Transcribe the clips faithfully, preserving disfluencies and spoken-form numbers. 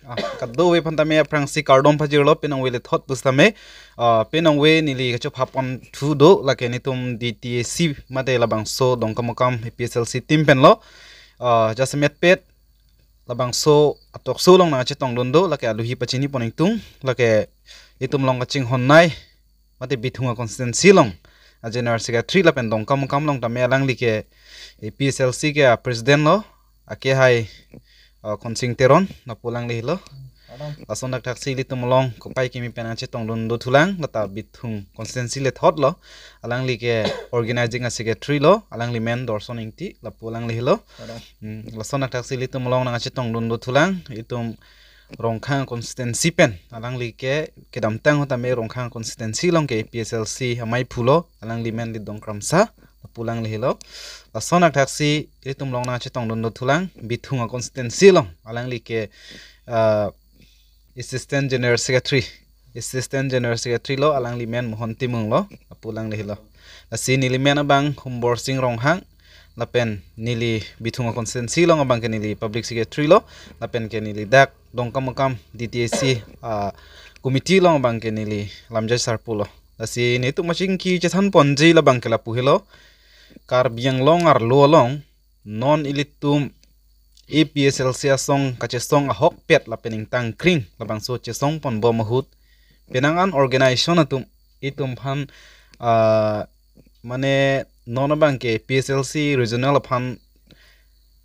Ah, kadokave aphan tame aphrangsi kardom pajirlo, penang ave le thot pusitame. Ah, penang ave neli kachopha pon thu do, lake netum D T A C mate labangso Dongkamukam A P H L C team penlo. Ah, jasemet pet labangso a-talk show along nangchetongdun do, lake aluhi pachini pon ingtung, lake itum along kachinghon nei mate Bithung a-constituency along a-General Secretary lapen Dongkamukam along tame alangli ke A P H L C ke a-President lo, akehai, uh, Khonsing Teron, lapu alangli lo. Lason thakthaksi ilitum along kopai kimi pen nangchetongdun do thulang, lata Bithung constituency le thot lo, alangli ke organizing a-secretary lo, alangli men Dorson Ingti, lapu alangli lo. Hmm, lason thakthaksi ilitum along nangchetongdun do thulang, itum Rongkhang constituency pen, alangli ke kedamtang ahut tame Rongkhang constituency along ke A P H L C amei phu lo, alangli men Lidong Kramsa, lapu alangli lo. Lason thakthaksi ilitum along nangchetongdun do thulang, Bithung a-constituency along, alangli ke, uh, Assistant General Secretary, Assistant General Secretary lo, alangli men Mohon Timung lo, lapu alangli lo. Lasi neli men abang Humborsing Ronghang, lapen neli Bithung a-constituency along abang ke neli Public Secretary lo, lapen ke neli dak Dongkamukam D T A C, ah, committee along abang ke neli Lamjai Sarpo lo. Lasi netum kachingki chethan ponji labang ke lapu helo, Karbi Anglong arlo along non ilitum A P H L C asong kachesong ahokpet lapen ingtangkring labangso chesong ponbom ahut, penang an organization atum itum aphan, ah, mane non abang ke A P H L C regional aphan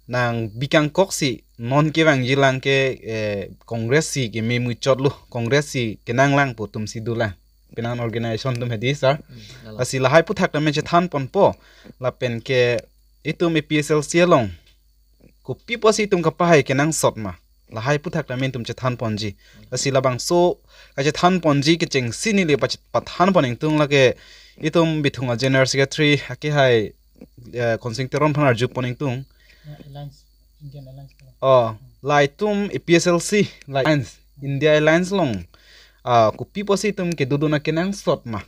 nangbi kangkoksi non kevangjilang ke, eh, Congress si keme muchotlo, Congress si kenanglang pu atum si dolang, penang an organization atum hedi sir. Hmm, lalo. Lasi lahai aphuthak tame chethan ponpo, lapen ke itum A P H L C along kopi pusi itum kapahai kenangsot ma, lahai aphuthak tame itum chethan ponji. Lasi labangso kachethan ponji kechengsi neli pach-, pathan pon ingtung, lake itum Bithung a-General Secretary akehai, eh, Khonsing Teron aphan arju pon ingtung. Ya, Alliance, Indian Alliance ko. Oh, la itum A P H L C, la Alliance, India Alliance along, ah, kopi pusi itum kedodun akenangsot ma,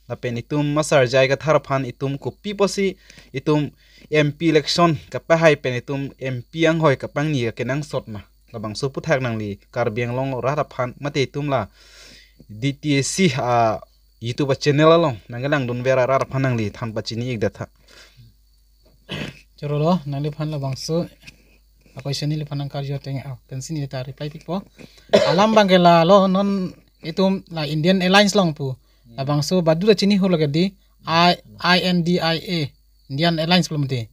lapen itum ma sir J I Kathar aphan itum kopi pusi itum M P election kapahai pen itum M P anghoi kapangni akenangsot ma, labangso aphuthak nangli Karbi Anglong arat aphan mate itum la D T A C a-YouTube a-channel along nangkelangdunver arat aphan nangli than pachini-ikdet tha. Choro lo, nangliphan labangso a-question neliphan nangkarju ateng, ah, pensi neli ta reply pikpo. Alam abang ke lalo, non itum la Indian Alliance along pu. Labangso baduta chini hurlo ke di, I, I N D I A, Indian Alliance pulo mati.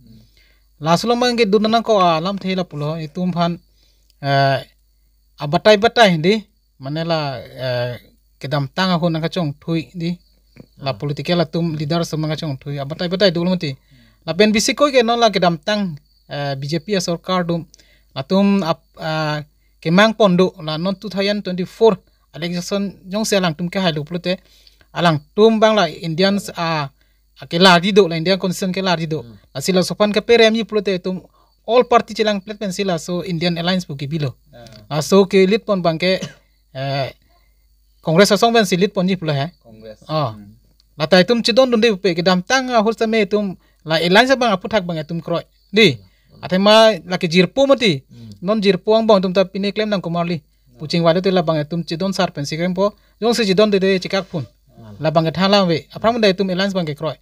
Laso along abang ke dun nangkok alamthe lapulo, itum aphan, eh, abatai batai di, mane la, eh, kedamtang ahut nangkachongthui di, la, ah, political atum leaders atum nangkachongthui, abatai batai dolo mati. Lapen bisi koi ke non la kedamtang, eh, B J P asorkar atum, latum ap-, ah, kemang pon do, la non two thousand twenty-four election jongsi alangtum kehailo pulote, alangtum abang la Indians, ah, ah, kelarji do, la Indian Constitution kelarji do. Hmm. Lasi laso aphan keperemji pulote itum all party chelangplet pensi laso Indian Alliance pu kebilo. Ah. Laso ke-lead pon abang ke, eh, Congress asong pensi lead ponji pulo he. Congress. Oh. Hmm. Lata itum chedondunde pupe kedamtang ahut tame itum la Alliance abang aphuthak abang itum kroi. Di. Hmm. Athema lake jirpo mati. Hmm. Non jirpo angbong itum ta pine klem nangkomarli. Pu chingvai lote labang itum chedon sar pensi klempo. Jongsi chedonde de chekak phun. Labang ke than alam ave. Aphrang munda itum Alliance abang kekroi.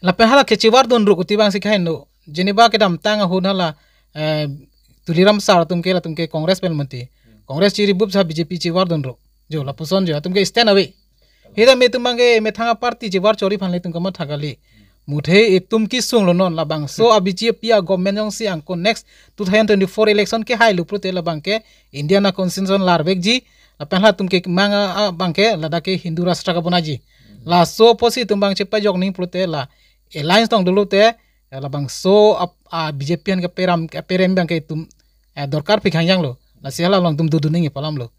Lapen hala kechevardun ru kuti abangsi kaheno. Geneva kedamtang ahut hala, eh, Tuliram sir atum ke latum ke Congress pen mati. Congress chiri bup sa B J P chevardun ru. Jo lapuson jo atum ke stand ave. Hita me itum abang ke methang a-party chevar chori aphan le itum kamatha kali. Muthe itum kesung lo non labangso a-B J P a-government jongsi angko next two thousand twenty-four election kehailo pulote labang ke Indian a-constitution larvekji, lapen latum kemang a, abang ke ladak ke Hindu Rashtra kabonaji. Laso apotsi itum abang chepajok ning pulote la Alliance tong dolo te, eh, labangso ap-, a-B J P aphan keperam, keperem abang ke itum, eh, dorkar pik hangjang lo. Lasi hala along itum dodun nangji pu alam lo.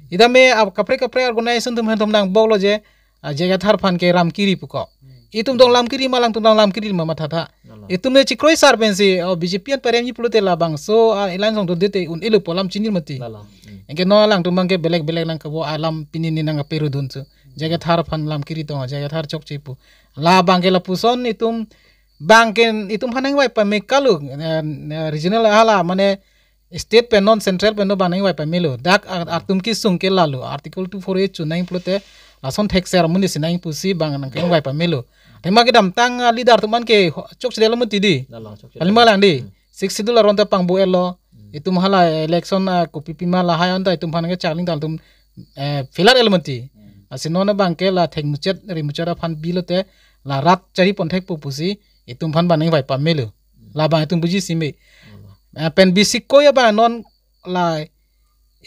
Ida me, ah, kaprek kaprek organization atum aphan itum nangbok lo je, ah, J I Kathar aphan ke ram kiri puko. Itum dong lam kiri ma, alangtum dong lam kiri ma matha tha. Lalo. Itum ne chekroi sar pensi, oh, B J P aphan peremji pulote labangso, ah, Alliance along dodete un-elo pu alam chinine mati. Lalo. Hmm. Anke non alangtum abang ke belek belek nangkabo alam pini ni nangkaperudun su. J I Kathar aphan lam kiri tong, J I Kathar chokche pu. Labang ke lapuson itum, abang ke itum aphan nangvai pame kalu, eh, eh, regional hala mane state pen non central pen non bang nangvai pamelo. Dak a-, atum kesung ke lalo. Article two four eight chu nang pulote lason thekser amonit si nang pusi bang nangkevai pamelo. Athema kedamtang a leader atum an ke ho-, chokchedetlo mati di. Lalang chokchedetlo. Kali ma lang di. Hmm. Sixth Schedule aron ta pangbo-etlo. Hmm. Itum hala election a kopi pima lahai anta itum aphan ke charling dal atum, eh, filar el mati. Hmm. Lasi non abang ke la thekmuchot rimuchot aphan bilote la rat chari pon thekpo pusi itum aphan bang nangvai pamelo. Hmm. Labang itum buji sime. Hmm. Eh, pen bisik ko ya bang non la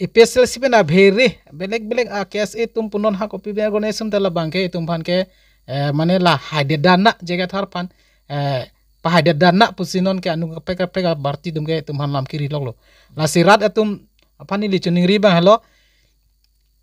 A P H L C pen abhere belek belek a K S A atum punon ha kopi be organization ta labang ke itum aphan ke, eh, mane lahai det dana jaga thar aphan, eh, pahai det dana pusi non ke anung kaprek kaprek a party atum ke itum aphan lam kiri loklo. Lasi rat atum aphan ili choningri bang helo.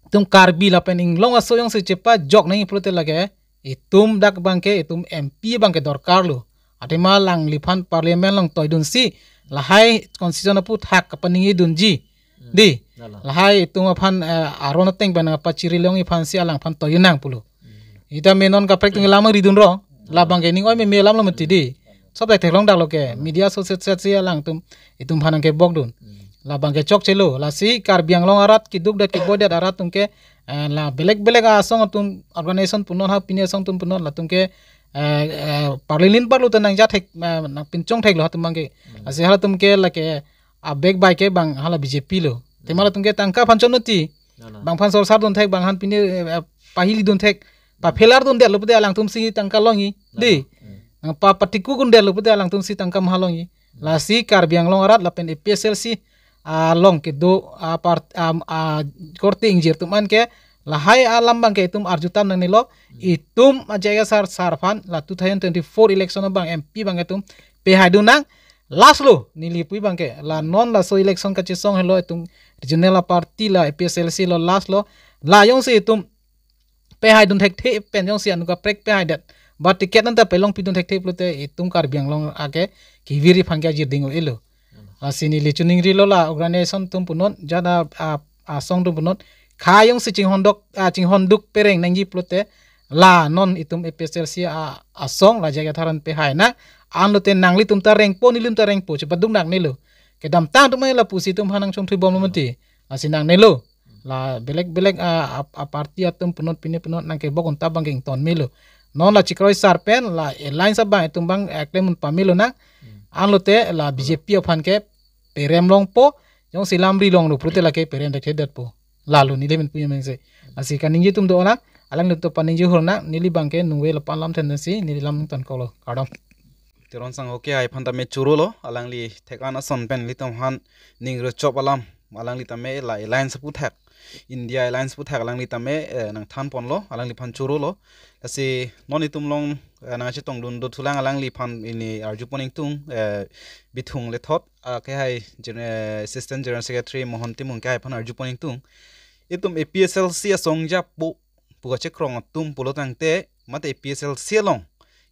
Itum Karbi lapen inglong aso jongsi chepajok nangji pulote lake itum dak bang ke itum M P bang ke dorkarlo. Athema alangliphan parliament along toidunsi lahai constitution aputhak kapaningjidunji. Hmm. Di. Lalo. Lahai itum aphan, eh, aron ateng pen pachiri longji aphansi alangphan toidun nang pulo. Hmm. Ita me non kaprek atum lam ridunrong. Labang ke ning oi meme alam lo mati di. Sob thek theklong daklo ke. Hmm. Media associate si alangtum itum aphan nangkebokdun. Hmm. Labang ke chokchelo. Lasi Karbi Anglong arat keduk det keboi det arat atum ke, eh, la belek belek asong atum organization punon ha pini asong atum punon latum ke, eh, eh, parlilin parlo ta nangja thek, eh, nangpinchong theklo halatum bang ke. Hmm. Lasi halatum ke lake abeg bai ke bang hala B J P lo. Athema latum ke tangka aphan chonoti. Lalo. Bang aphan sorsar dun thek, bang aphan pini, eh, pahili dun thek. Paphelar dundetlo pulote alangtum si tangka longji. Lalo. Di. Hmm. Nangpa patiku kundetlo pulote alangtum si tangka maha longji. Hmm. Lasi Karbi Anglong arat lapen A P H L C along kedo a part, a, a, korte ingjir atum an ke lahai alam bang ke itum arjutam nangnelo. Hmm. Itum ajaga sar sar aphan la two thousand twenty-four election bang M P bang itum pehaidun nang. Last lo neli pu bang ke la non laso election kachesong helo itum regional a party la A P H L C lo last lo. La jongsi itum pehaidun thekthe pen jongsi anung kaprek pehaidet ba ticket anta pelongpidun thekthe pulote itum Karbi Anglong ake kevir aphan ke ajir ding-o-elo. Lasi neli choningrilo la organization atum punon jat a, a, asong atum punon khei jongsi chinghondok, a, chinghonduk pereng nangji pulote la non itum A P H L C a, asong la jaga tharan pehai nang. Anlote nanglitum ta rengpo, nelitum ta rengpo, chepaduk nang nelo. Kedamtang atum la pusi itum aphan nangchongthui bomlo mati. Lasi nangnelo. La belek belek a, a, a party atum punon pini punon nangkebok unta bang ke ington melo. Non la chikroi sar pen la alliance abang itum bang, eh, klem un pamelo nang. Hmm. Anlote la B J P aphan ke perem longpo, jongsi lam ri longlo pulote lake perem thekthedetpo. Lalo neli men punya mengse. Lasi kaningje atum do nang, alanglitum paningje hur nang, neli bang ke nungve lapu alam then si neli lam nington koklo. Kardom. Teron Sangho ke hai aphan tame chorolo, alangli thek-an ason pen ilitum aphan ning rochop alam, alangli tame la alliance aputhak, India alliance aputhak alangli tame, eh, nangthan ponlo, alangliphan chorolo. Lasi non itum along, eh, nangchetongdun dothulang alangliphan ili arju pon ingtung, eh, Bithung Lethot, ah, ke hai Gen-, eh, Assistant General Secretary Mohon Timung ke hai aphan arju pon ingtung. Itum A P H L C asong japo pu kachekrong atum pulo tangte mate A P H L C along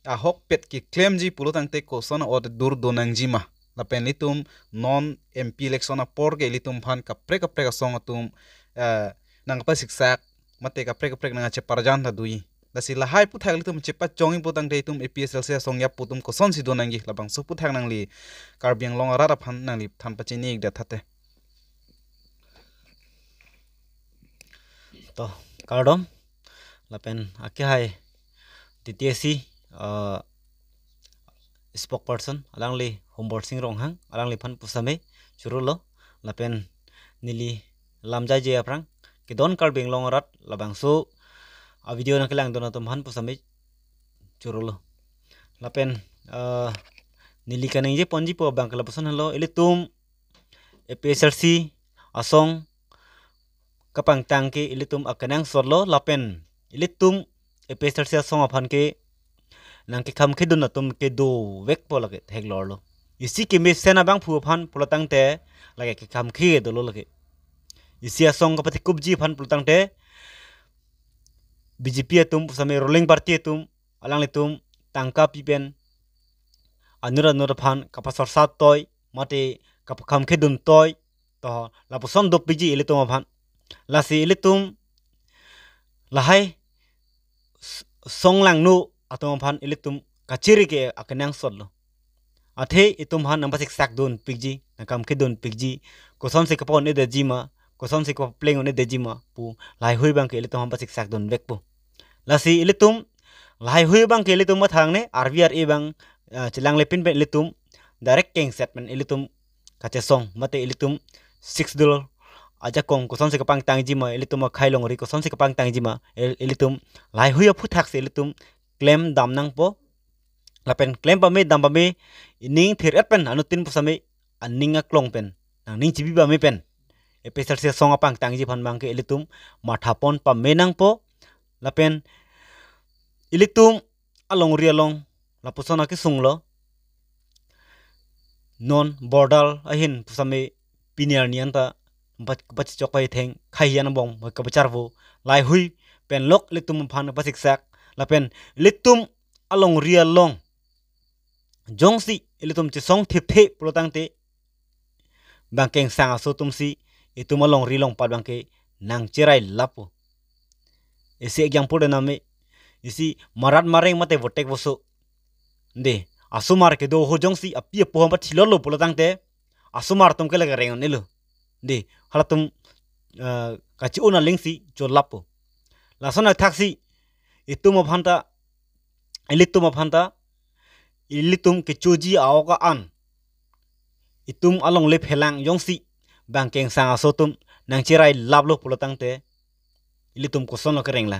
ahokpet keklemji pulo tangte koson a'ot dur do nangji ma. Lapen ilitum non M P election apor ke ilitum aphan kaprek kaprek asong atum, eh, nangpasiksak mate kaprek kaprek nangcheparjan ta doji. Lasi lahai aputhak ilitum chepachongji pulo tangte itum A P H L C asong japo atum kosonsi do nangji labangso aputhak nangli Karbi Anglong arat aphan nangli than pachini-ikdet thate. To, kardom. Lapen ake hai T T A C, eh, spokesperson, alangli Humbor Sing Ronghang, alangliphan pusitame chorolo. Lapen neli lam jaije aphrang, kedon Karbi Anglong arat, labangso a video nangkelangdun atum aphan pusitame chorolo. Lapen, eh, neli kaningje ponji pu abang ke lapuson helo, ilitum A P H L C asong kapangtang ke ilitum akenangsotlo lapen ilitum A P H L C asong aphan ke nangkekham khedun atum ke dovekpo lake theklorlo. Isi kemesen abangphu aphan pulo tangte lake kekham khe dolo lake. Isi asong kapathikupji aphan pulo tangte B J P atum pusitame ruling party atum alanglitum tangka pipen anur anur aphan kapasorsar toi mate kapakham khedun toi to lapuson dopikji ilitum aphan. Lasi ilitum lahai s-, song langno atum aphan ilitum kachiri ke akenangsotlo. Athe itum aphan nangpasiksak dunpikji nangkam kedun pikji, kosonsi kapa-un-edetji ma, kosonsi kapapleng-un-edetji ma pu lahaihui abangke ilitum aphan pasiksak dunvekpo. Lasi ilitum lahaihui abangke ilitum mathangne arvi ar-e abang, ah, chelang lepin pen ilitum direct kengset pen ilitum kachesong mate ilitum Sixth Schedule ajakong kosonsi kapangtangji ma, ilitum akhei longri kosonsi kapangtangji ma, il-, ilitum lahaihui aphuthaksi ilitum klem dam nangpo. Lapen klem pame dam pame, ining thir-et pen anuttin pusitame aning aklong pen, nangning chibi pame pen A P H L C asong apangtangji aphan abangke ilitum mathapon pame nangpo. Lapen ilitum alongri along lapuson akesung lo. Non bordal ahin pusitame pini arni anta bat-, batchok pai theng khai hian abong kabacharvo, lahaihui pen lok ilitum aphan pasiksak. Lapen ilitum alongri along jongsi ilitum chesong thipthe pulotangte, bang kengsang aso atumsi itum alongri longpat abangke nangcherai lappo. Isi example de name, isi marat mareng mate votek voso. De, asomar kedo ho jongsi api apo ham pathilolo pulotangte, asomar atum ke lake reng-un-elo. De, halatum, eh, kachi-un alingsi cholappo. Lason athaksi itum aphanta, ilitum aphanta, ilitum kechoji a-ok a-an, itum alongle phelang jongsi bang kengsang aso atum nangcherai laplo pulotangte, ilitum kosonlo kereng la?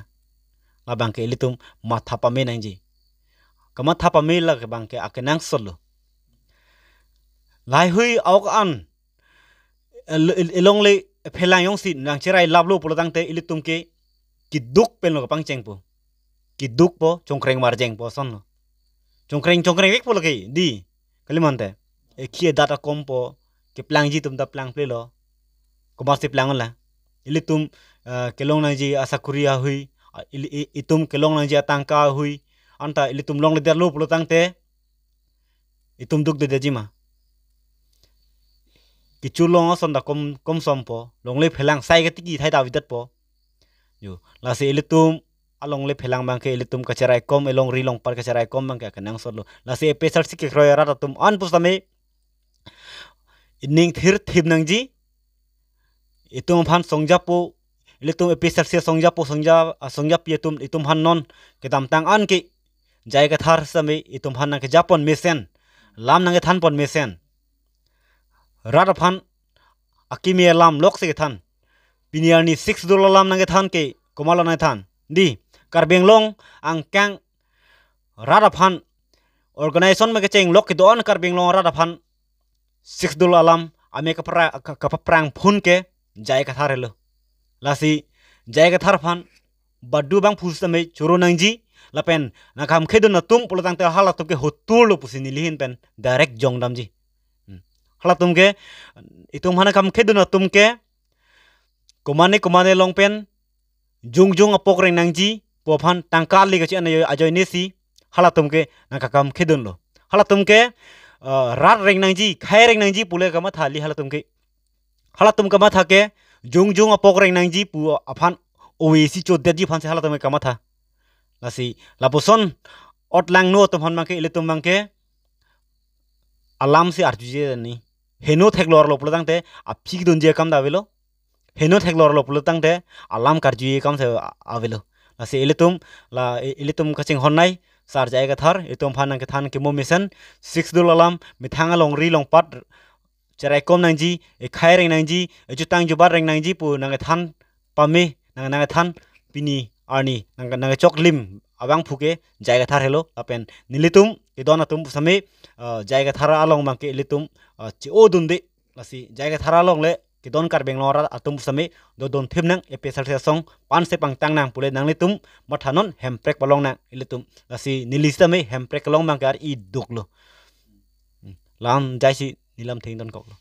Labangke ilitum matha pame nangji. Kamatha pame lake abangke akenangsot lo. Lahaihui a-ok a-an, el-, el-, elongle phelang jongsi nangcherai laplo pulotangte ilitum ke keduk penlo kapangchengpo. Kedukpo, chongkreng marjengpo asonlo. Chongkreng, chongkrengvekpo lake, di. Kali mante. Ekhi edat akompo, keplangji atum ta plangplelo. Komatsi plang la? Ilitum, eh, kelong nangji asakuri ahui, a, ili-, i-, itum kelong nangji atangka ahui, anta ilitum longledetlo pulotangte, itum dukdedetji ma? Kecho long ason ta kom, kom sompo, longle phelang sai ketiki thai ta avedetpo. Jo, lasi ilitum alongle phelang abangke ilitum kacheraikom, elongri longpat kacheraikom abangke akenangsot lo. Lasi A P H L C kekroi arat atum an pusitame ining thirthip nangji. Itum aphan songjapo, ilitum A P H L C songjapo, songja, ah, songjapi atum, itum aphan non kedamtang an ke J I Kathar sitame itum aphan nangkejapon mesen, lam nangkethanpon mesen. Rat aphan akimi alam loksi kethan. Pini arni Sixth Schedule alam nangkethan ke komatlo nangkethan? Di, Karbi Anglong angkang rat aphan organization ma kecheng lok kedo-an Karbi Anglong rat aphan Sixth Schedule alam ame kapra-, ka-, kapaprang phun ke J I Kathar helo. Lasi J I Kathar aphan badu abang pusitame choro nangji, lapen nangkam khedun atum pulotangte halatum ke hotur lo pusi neli ahin pen direct jongdamji. Hmm. Halatum ke, itum aphan nangkam khedun atum ke, komane komane along pen, jongjong apok reng nangji pu aphan tangka le kachi-an ajoine si, halatum ke nangkakam khedunlo. Halatum ke, eh, rat reng nangji, khei reng nangji pule kamatha kali halatum ke. Halatum kamatha ke, jongjong apok reng nangji pu aphan ove si chodetji aphansi halatum ke kamatha. Lasi, lapuson ot langno atum aphan abangke, ilitum abangke alamsi arjuje ni. Heno theklorlo pulotangte, aphi dunji akam ta avelo. Heno theklorlo pulotangte, alam karjuje akamsi a-, avelo. Lasi ilitum, la, i-, ilitum kachinghon nei, Sar J I Kathar, itum aphan nangkethan kemo mesen, Sixth Schedule alam, methang alongri longpat cheraikom nangji, ekhei reng nangji, ejutang jubat reng nangji pu nangkethan pame, nang, nangkethan pini arni, nang, nangkechoklim abangphu ke J I Kathar helo, lapen nelitum kedon atum pusitame, eh, J I Kathar along abangke ilitum, eh, che-o dunde, lasi J I Kathar along le kedon Karbi Anglong arat atum pusitame dodun thip nang, A P H L C asong panse pangtang nang pule nanglitum matha non hemprek palong nang ilitum. Lasi neli sitame hemprek kelong abangke ar-i duklo. Hmm. Lam jaisi neli lam theng donkoklo.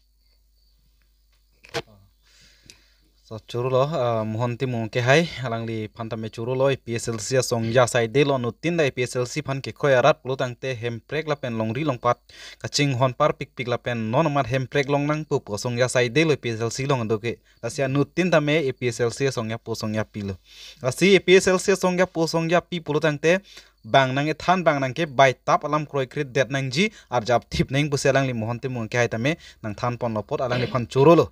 So, chorolo, ah, Mohon Timung Kehai, alangliphan tame chorolo, A P H L C asong ya saidelo, anuttin ta A P H L C aphan kekroi arat pulotangte hemprek lapen longri longpat kachinghon parpikpik lapen non amat hemprek long nangpo pu asong ya saidelo A P H L C along do ke. Lasi anuttin tame A P H L C asong yapo asong yapilo. Lasi A P H L C asong yapo asong yapi pulotangte bang nangkethan bang nangkebaitap alam kroikredet nangji arjap thip nang pusi alangli Mohon Timung ke hai tame nangthanponlo apot alangliphan chorolo.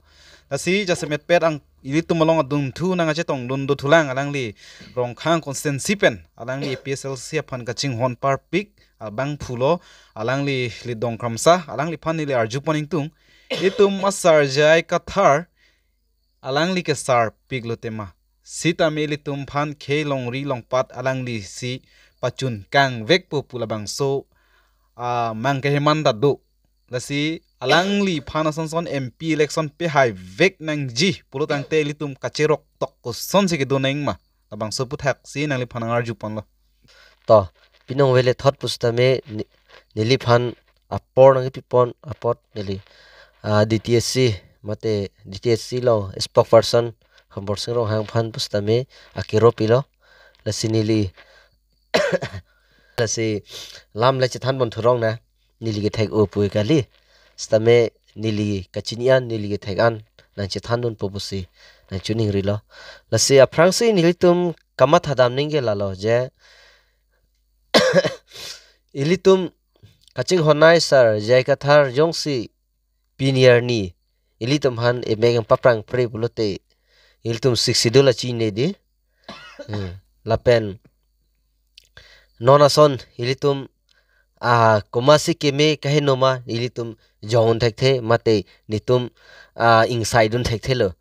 Lasi jasemet pet ang ilitum along adungthu nangkachetongdun dothulang alangli Rongkhang constituency pen alangli A P H L C aphan kachinghon parpik abangphulo alangli Lidong Kramsa alangliphan neli arjupon ingtung itum asar J I Kathar alangli kesarpiklo tema. Sitame ilitum aphan khei longri longpat alanglisi pachun kangvekpo pu labangso ah, mang keheman ta do. Lasi alangliphan asonson M P election pehaivek nangji pulo tangte ilitum kacherok tok kosonsi kedo nangma. Labangso aputhaksi nangliphan nang arjuponlo. To, pinong vele thot pusitame ni-, neliphan apor nangkipipon apot neli, ah, D T S C, mate D T S C along spokesperson Hombor Sing Ronghang aphan pusitame akero pilo. Lasi neli, lasi lam le chethanpon thurong na, neli kethek-o pu kali. Sitame neli kachini an, neli kethek an nangchethandunpo pusi nangchiningrilo. Lasi aphrangsi nelitum kamatha dam ningke lalo je ilitum kachinghonnei sar J I Kathar jongsi pini arni ilitum aphan emek nangpaprang pre pulote ilitum Sixth Schedule achinine di. Hmm. Lapen non ason ilitum ah, komatsi keme kaheno ma ilitum jong-un thekthe mate netum ah, ingsaidun thekthelo.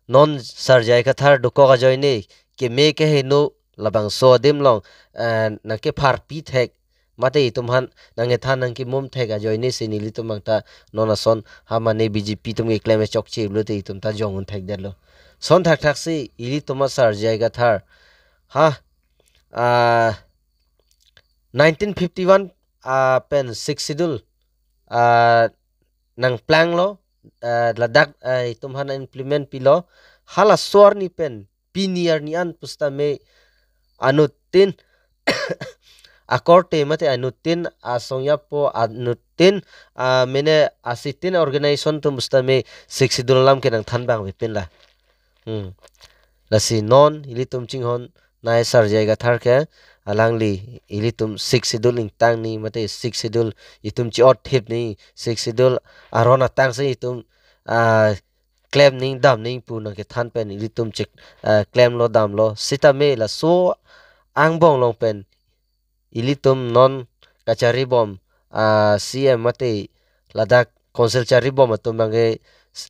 Non sar J I Kathar dokok ajoine keme kaheno labangso adim along ah, nangkepharpi thek mate itum aphan nangkethan nangkemum thek ajoine si nelitum abang ta non ason ha mane B J P atum keklem chokche pulote itum ta jong-un thekdetlo. Lason thakthaksi ilitum asar J I Kathar ha ah, nineteen fifty-one ah, pen Sixth Schedule ah, nangplanglo ah, ladak ah, itum aphan implement pilo halaso arni pen pini arni an pusitame anuttin akorte mate anuttin asong yapo anuttin ah, mene asitin organization atum pusitame Sixth Schedule alam ke nangthan bang vepinla. Hmm. Lasi non ilitum chinghonnei sar J I Kathar ke alangli ilitum Sixth Schedule ingtang ni mate Sixth Schedule itum chi-ot thip ni Sixth Schedule aron atangsi itum ah, klem ning dam ning pu nangkethan pen ilitum chik ah, klemlo damlo sitame laso angbong along pen ilitum non kacharibom ah, C M mate ladak council charibom atum abangke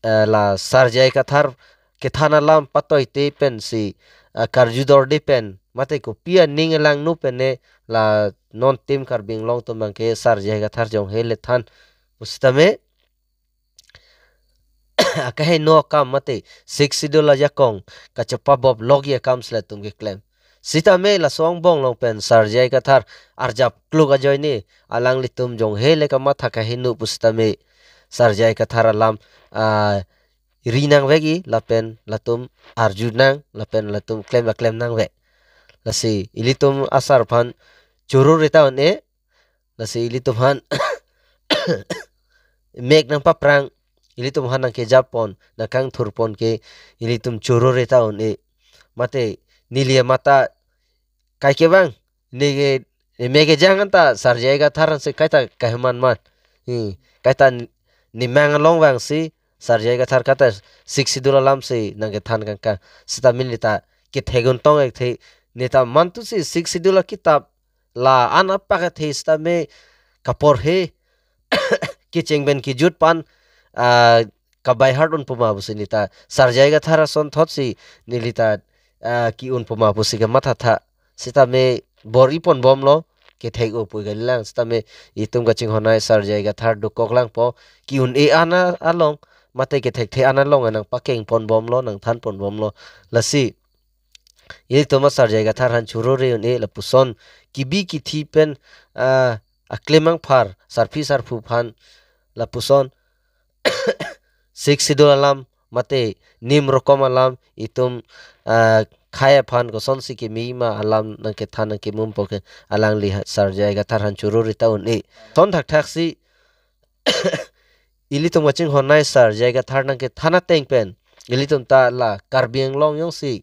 ah, la sar J I Kathar kethan alam patoite pensi ah, karjudorde pen mate kopi aning langno pen ne la non Team Karbi Anglong atum abangke sar J I Kathar jong hele than pusitame akaheno akam mate Sixth Schedule ajakong kachepabop lokji akam si latum keklem. Sitame laso angbong along pen sar J I Kathar arjap kluk ajoine alanglitum jong hele kamatha kaheno pusitame sar J I Kathar alam ah, ri nangvekji lapen latum arju nang lapen latum klem aklem nangvek. Lasi ilitum asar aphan choro reta un-e lasi ilitum aphan mek nangpaprang ilitum aphan nangkejapon nangkangthurpon ke ilitum choro reta un-e mate neli amat ta kaike bang neke mek kejang anta sar J I Kathar ansi kaita kaheman man. Hmm. Kaita n-, nemang along vangsi sar J I Kathar kaita Sixth Schedule alam si nangkethan kangkang sitame neta kethek un tong-ekthe neta mantusi Sixth Schedule akitap la an apak athe sitame kaporhe kecheng pen kejut pen ah, kabai heart un puma pusi neta sar J I Kathar ason thotsi nelita ah, ki-un puma pusi kamathatha sitame bor-iponbomlo kethek-o pu kalilang sitame itum kachinghonnei sar J I Kathar dokok langpo ki-un-e an along mate kethekthe an along nangpakengponbomlo nangthanponbomlo lasi ilitum asar J I Kathar aphan choro re un-e lapuson kibi kithi pen ah, aklemang phar sarpi sarpo aphan lapuson Sixth Schedule alam mate nim rokom alam itum ah, khai aphan kosonsi kemima alam nangkethan nangkemumpo ke alangli ha-, sar J I Kathar aphan choro reta un-e. Lason thakthaksi ilitum kachinghonnei sar J I Kathar nangkethan ateng pen ilitum ta la Karbi Anglong jongsi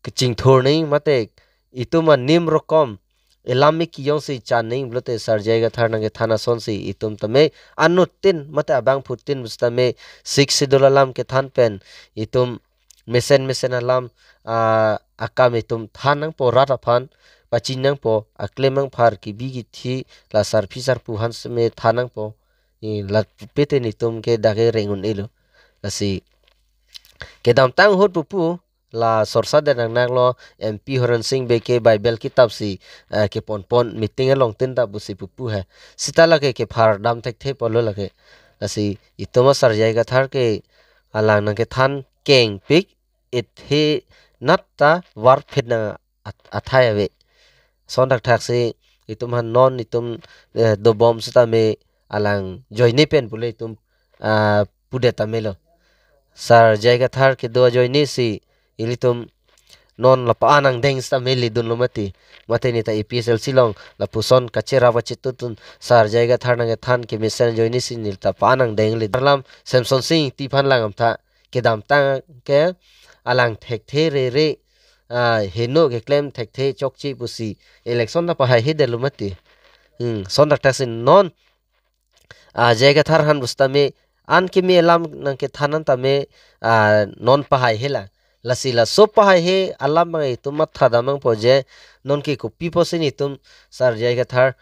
kachingthur ning mate itum anim rokom elam eki jongsi chaning pulote Sir J I Kathar nangkethan asonsi itum tame anuttin mate abangphutin pusitame Sixth Schedule alam kethan pen itum mesen mesen alam, ah, akam itum than nangpo, rat aphan pachini nangpo, aklem angphar kebi kethe la sarpi sarpo aphan seme than nangpo. I la pete nitum ke dak ke reng un-elo. Lasi kedamtang ahut pupu la sorsa den nang nanglo, M P Horen Sing Bey ke Bible kitap si, eh, keponpon meeting along tin ta pusi pupu he. Sita lake kephar dam thekthe pulo lake. Lasi itum a Sir J I Kathar ke alang nangkethan kengpik, ithe nat ta varphit nang at-, athai ave. Son thakthak si itum aphan non itum, eh, dobom sitame alang ajoine pen pule itum, ah, pudet tame lo. Sir J I Kathar kedo ajoine si ilitum non la pa-an angdeng sitame ledunlo mati. Mate neta A P H L C along lapuson kacherap kachetutun Sir J I Kathar nangkethan kemesen ajoine si neta pa-an angdeng le. Arlam Semsonsing Ingti aphan lang amtha kedamtang ke alang thekthe rere, ah, heno keklem thekthe chokche pusi election ta pahaihedetlo mati. Hmm, son thakthak si non, ah, J I Kathar aphan pusitame an keme alam nangkethan an tame, ah, non pahaihela. Lasi laso pahaihe alam abang itum matha dam nangpo je non ke kopi pusi nitum Sir J I Kathar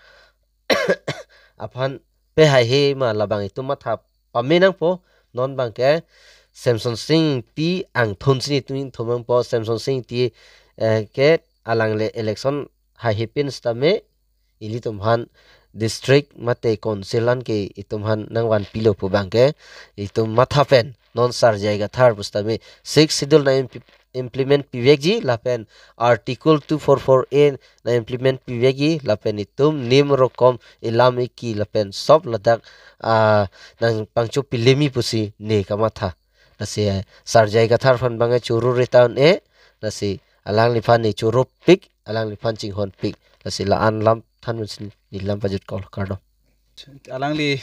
aphan pehaihe ma labang itum matha pame nangpo. Non abang ke Semsonsing Ingti angthun si nitum ingthum nangpo. Semsonsing Ingti, eh, ke alangle election haihepin sitame ilitum aphan district mate council an ke itum aphan nangvanpilo pu abang ke itum matha pen non Sir J I Kathar pusitame Sixth Schedule nang imp-, implement pivekji lapen Article two four four A nang implement pivekji lapen itum nim rokom elam eki lapen sop ladak, ah, nangpangchopilemi pusi ne kamatha. Lasi, eh, Sir J I Kathar aphan abang choro reta un-e, lasi alangliphan ne choropik, alangliphan chinghonpik. Lasi la-an lam than un si ne lam pajut kol, kardom. Alangli,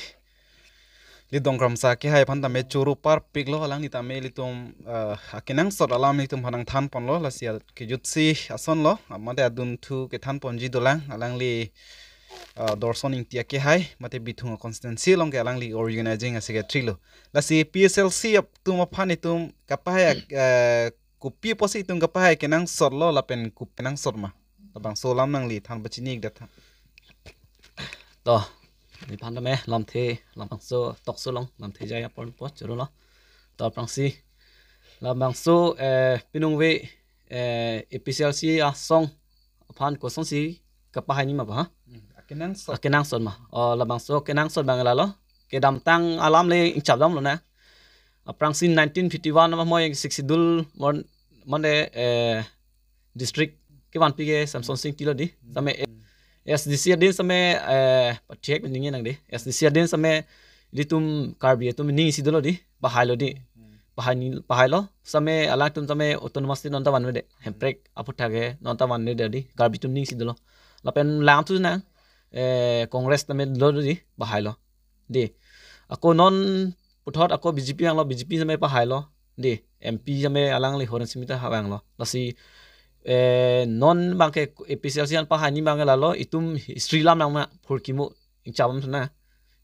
li Dongkramsa kehai aphan tame choro parpiklo, alangli tame ilitum, eh, akenangsot alam ilitum aphan nangthanponlo, lasi a-, kejutsi asonlo, mate adunthu kethanponji dolang, alangli, eh, Dorson Ingti akehai, mate Bithung a-constituency along ke alangli organizing a-secretary lo. Lasi P S L C atum aphan itum kapahai, eh, kopi pusi itum kapahai kenangsotlo lapen kopi kenangsot ma? Labangso alam nangli than pachini-ikdet tha. To, nephan tame lamthe, labangso talk show along lamthe jai aporpo chorolo. To aphrangsi labangso, eh, pinungve, eh, A P H L C asong aphan kosonsi kapahai ni ma ba, ha? Hmm, akenangsot. Akenangsot ma. O, labangso kenangsot abang lalo. Kedamtang alam le ingchap damlo na. Aphrangsi nineteen fifty-one ma moi Sixth Schedule mon-, mane, eh, district kevanpi ke Semsonsing Ingti lo di. Same, eh, S D C adin same, eh, pathek ningje nang di. S D C adin same ilitum Karbi atum ning isi dolo di. Pahailo di. Pahai ni, pahailo. Same alangtum same autonomous state non ta vanvedet. Hemprek aphuthak ke non ta vanvedet di. Karbi atum ning isi dolo. Lapen langthu nang, eh, Congress tame dolo di. Pahailo. Di. Ako non puthot ako B J P vanglo, B J P same pahailo. Di. M P same alangli Horen Sing Bey ta vanglo. Lasi, eh, non abang ke A P H L C an pahai ni abang lalo itum history alam nang ma phurkimo ingchap damtha na.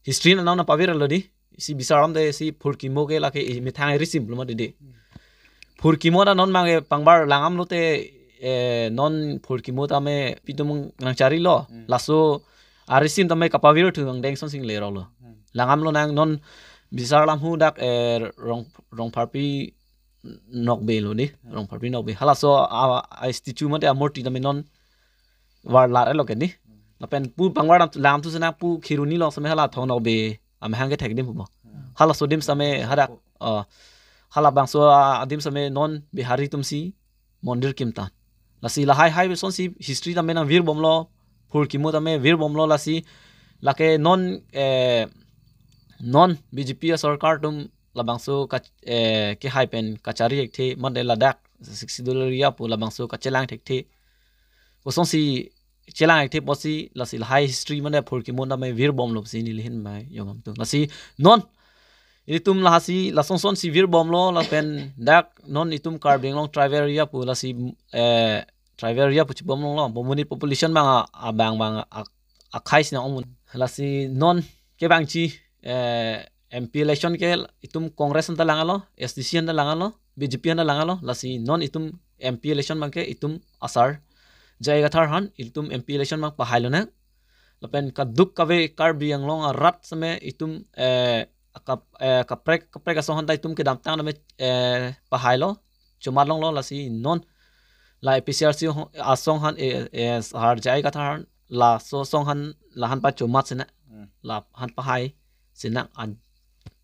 History na nang pavirlo di. Si bisar damde si phurkimo ke lake i methang irisim lo ma di di. Phurkimo ta non abang ke pangbar langdamlo te, eh, non phurkimo tame pi atum nangcharilo. Hmm. Laso arisim tame kapavirthu angdeng sonsing leroklo. Hmm. Langdamlo nang non bisar lam hu dak, eh, Rong, Rongpharpi Nokbe lo di. Hmm. Rongpharpi Nokbe. Halaso a, a statue mate amurti tame non varlar lo ke ni. Hmm. Lapen pu pangbar dam langthu sena pu Kheroni along same hala Thong Nokbe amahang kethek adim pu mo. Hmm. Halaso adim same hadak, oh, halabangso, ah, adim same non Bihari atum si mondir kimtan. Lasi lahai hai besonsi history tame nangvirbomlo, phurkimo tame virbomlo lasi lake non, eh, non B J P asorkar atum labangso ka, eh, kehai pen kachari thekthe, mate ladak Sixth Schedule area pu labangso kachelang thekthe. Kosonsi chelang thekthe pusi lasi lahai history mane phurkimo tame virbomlo pusi neli ahin bai yongam tung. Lasi non ilitum lahasi lasonsonsi virbomlo lapen dak non itum Karbi Anglong tribal area pu lasi, eh, tribal area pu chibom longlo, bo monit population abang a, abang abang a, akhei si nang-ong mun. Lasi non ke abang chi, eh, M P election ke itum Congress anta langlo, S D C anta langlo, B J P anta langlo, lasi non itum M P election abang ke itum asar J I Kathar aphan itum M P election abang pahai lonang. Lapen kaduk kave Karbi Anglong arat seme itum, eh, kap-, eh, kaprek, kaprek asong aphanta itum kedamtang tame, eh, pahailo, chomat longlo, lasi non la A P C R C ho-, asong aphan, eh, eh, sar J I Kathar aphan, laso asong aphan, la aphan pachomat sinang, Hmm. la aphan pahai sinang an,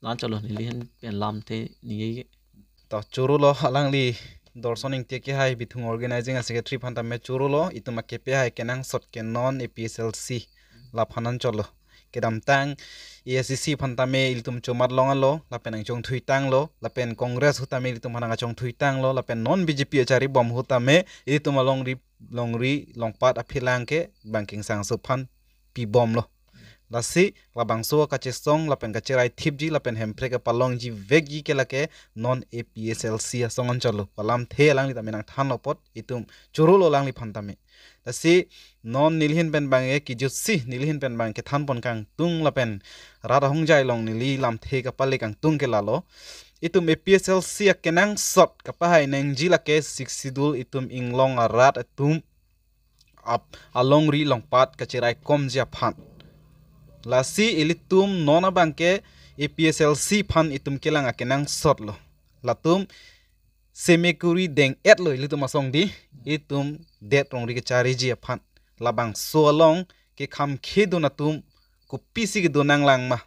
la-an chotlo, neli aphan pen lamthe ningje. To chorolo, alangli Dorson Ingti kehai, bithung organizing a secretary aphan tame chorolo, itum akepe hai kenangsot ke non A P S L C la aphan an chotlo. Kedamtang A I C C aphan tame ilitum chomat longlo, lapen nangchongthuitanglo, lapen Congress ahut tame ilitum aphan nangchongthuitanglo, lapen non B J P achari bom ahut tame ilitum alongri, longri longpat aphilang ke bangkingsangso aphan pibomlo. Lasi labangso kachesong lapen kacherai thipji lapen Hemprek kepalongji vekji ke lake non A P S L C asong an chotlo. Pu alamthe alangli tame nangthanlo apot itum chorolo alangliphan tame. Lasi non neli ahin pen abang ke kijutsi, neli ahin pen abang kethanpon kangtung lapen rat ahongjai along neli lamthe kapale kangtung ke lalo. Itum A P S L C akenangsot kapahai nangji lake Sixth Schedule itum inglong arat atum ap-, alongri longpat kacheraikomji aphan. Lasi ilitum non abang ke A P S L C aphan itum kelang akenangsotlo. Latum semekuri deng-etlo ilitum asong di, itum det rongri kachariji aphan. Labangso along ke kham khedun atum kopisi kedun nanglang ma.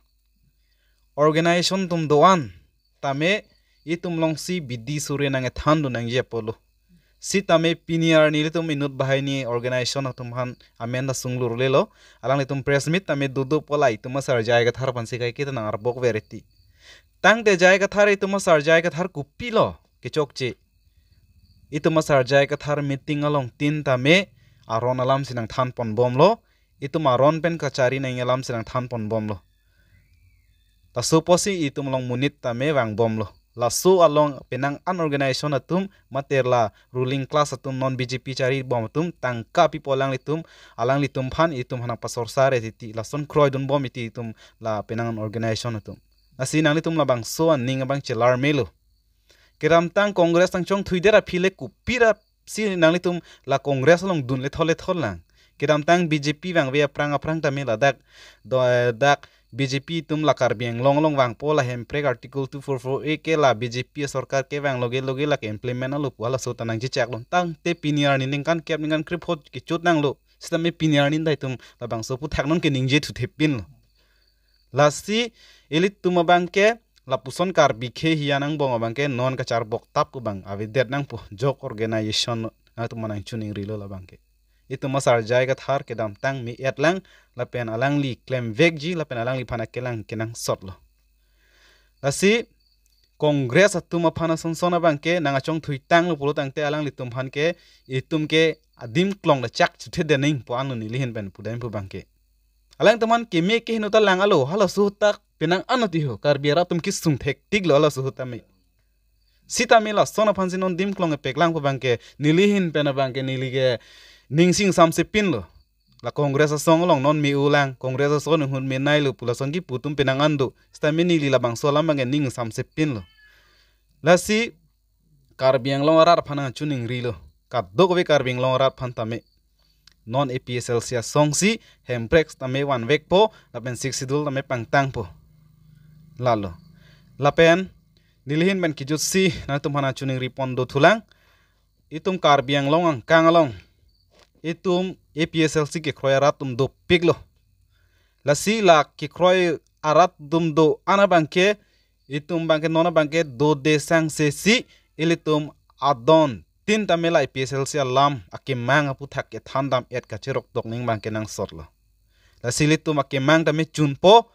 Organization atum do-an tame itum alongsi bidi suri nang-ethan dun nangji apotlo. Sitame pini arni ilitum inut banghini organization atum aphan amen ta sunglurlelo. Alanglitum press meet tame dodo pu la itum asar J I Kathar aphansi kaike ta nang-arbok vereti. Tangte J I Kathar itum asar J I Kathar kopilo kechokche. Itum asar J I Kathar meeting along tin tame aron alamsi nangthanponbomlo. Itum aron pen kachari nangji alamsi nangthanponbomlo. Laso apotsi itum along monit tame vangbomlo. Laso along penang an organization atum mate la ruling class atum non B J P charibom atum tangka pipo alanglitum, alanglitum aphan itum aphan pasorsare titi. Lason kroidunbom iti itum la penang an organization atum. Lasi nanglitum labangso aning abang chelar melo. Kedamtang Congress nangchongthuidet aphi le kopira si nanglitum la Congress along dunle thole tholang. Kedamtang B J P vangve aphrang aphrang tame ladak do, eh, dak B J P atum la Karbi Anglong along vangpo, la Hemprek Article two four four A ke la B J P sorkar kevang loge loge la ke-implement alo pu halaso ta nangchechaklo. Tangte pini arni ningkan kep ningkan krepho kechot nanglo. Sitame pini arni ta itum labangso aphuthak non ke ningje thuthepinlo. Lasi ilitum abang ke lapuson Karbi khei hian angbong abang ke non kacharbok tap pu abang avedet nangpo, jok organization nangtum aphan nangchiningrilo labang ke. Itum asar J I Kathar kedamtang me-etlang lapen alangli klemvekji lapen alangliphan akelang kenangsotlo. Lasi Congress atum aphan asonson abang ke nangkachongthuitanglo pulo tangte alanglitum aphan ke itum ke adim klong ta chak chuthe dening pu anlo neli ahin pen pudam pu abang ke. Alangtum aphan keme keheno ta lang alo, halaso ahut ta penang anut iho, Karbi arat atum kesung thektiklo halaso ahut tame. Sitame lason aphansi non adim klong kepeklang pu abang ke, neli ahin pen abang ke neli ke ningsing samsepinlo. La Congress asong along non me-ulang, Congress asong ahut menailo pu lason kipu atum penang an do. Sitame neli labangso alam abang ke ning samsepinlo. Lasi Karbi Anglong arat aphan nangchiningrilo. Kadokave Karbi Anglong arat aphan tame non A P S L C asongsi Hemprek tame vanvekpo, lapen Sixth Schedule tame pangtangpo. Lalo. Lapen neli ahin pen kijutsi nangtum aphan nangchiningripon dothulang. Itum Karbi Anglong angkang along itum A P S L C kekroi arat atum dopiklo. Lasi la kekroi arat atum do-an abang ke, itum abang ke non abang ke dode sangsesi ilitum adon tin tame la A P S L C alam akemang aphuthak kethandam-et kacheroktok ning abang ke nangsotlo. Lasi ilitum akemang tame chunpo,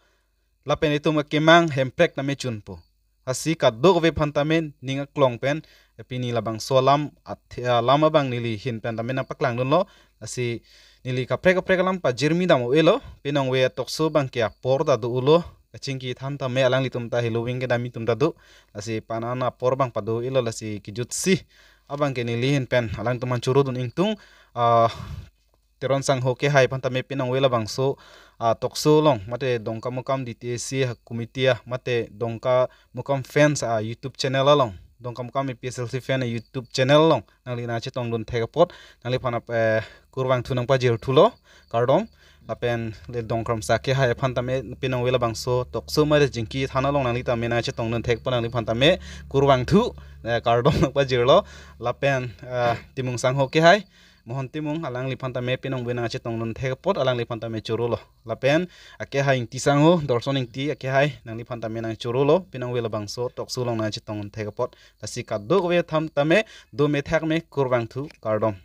lapen itum akemang Hemprek tame chunpo. Lasi kadokave aphan tame ning aklong pen, eh, pini labangso alam at-, alam abang neli ahin pen tame nangpaklangdunlo. Lasi neli kaprek kaprek alam pajirmi dam-o-elo, pinong ve atok so abang ke apor ta do-olo, kachingki than tame alanglitum ta heloving kedam atum ta do. Lasi panan apor abang pado-elo, lasi kijutsi abang ke neli ahin pen alangtum aphan chorodun ingtung, ah, Teron Sangho Kehai aphan tame pinong ave labangso, ah, talk show along mate Dongkamukam D T A C committee, ah, mate Dongkamukam fans, ah, YouTube channel along, Dongkamukam A P H L C fan, ah, YouTube channel along nangli nangchetongdun thek apot nangliphan ap, eh, kurvangthu nangpajirthulo, kardom. Lapen le Dongkramsa Kehai aphan tame pinong ave labangso talk show mate Jingki Than along nangli tame nangchetongdun thek apot nangliphan tame kurvangthu, eh, kardom nangpajirlo. Lapen, eh, Timung Sangho Kehai, Mohon Timung, alangliphan tame pinong ave nangchetongdun thek apot alangliphan tame chorolo. Lapen Akehai Ingti Sangho, Dorson Ingti Akehai, nangliphan tame nangchorolo, pinong ave labangso talk show along nangchetongdun thek apot. Lasi kadokave atum tame dome thakme, kurvangthu, kardom.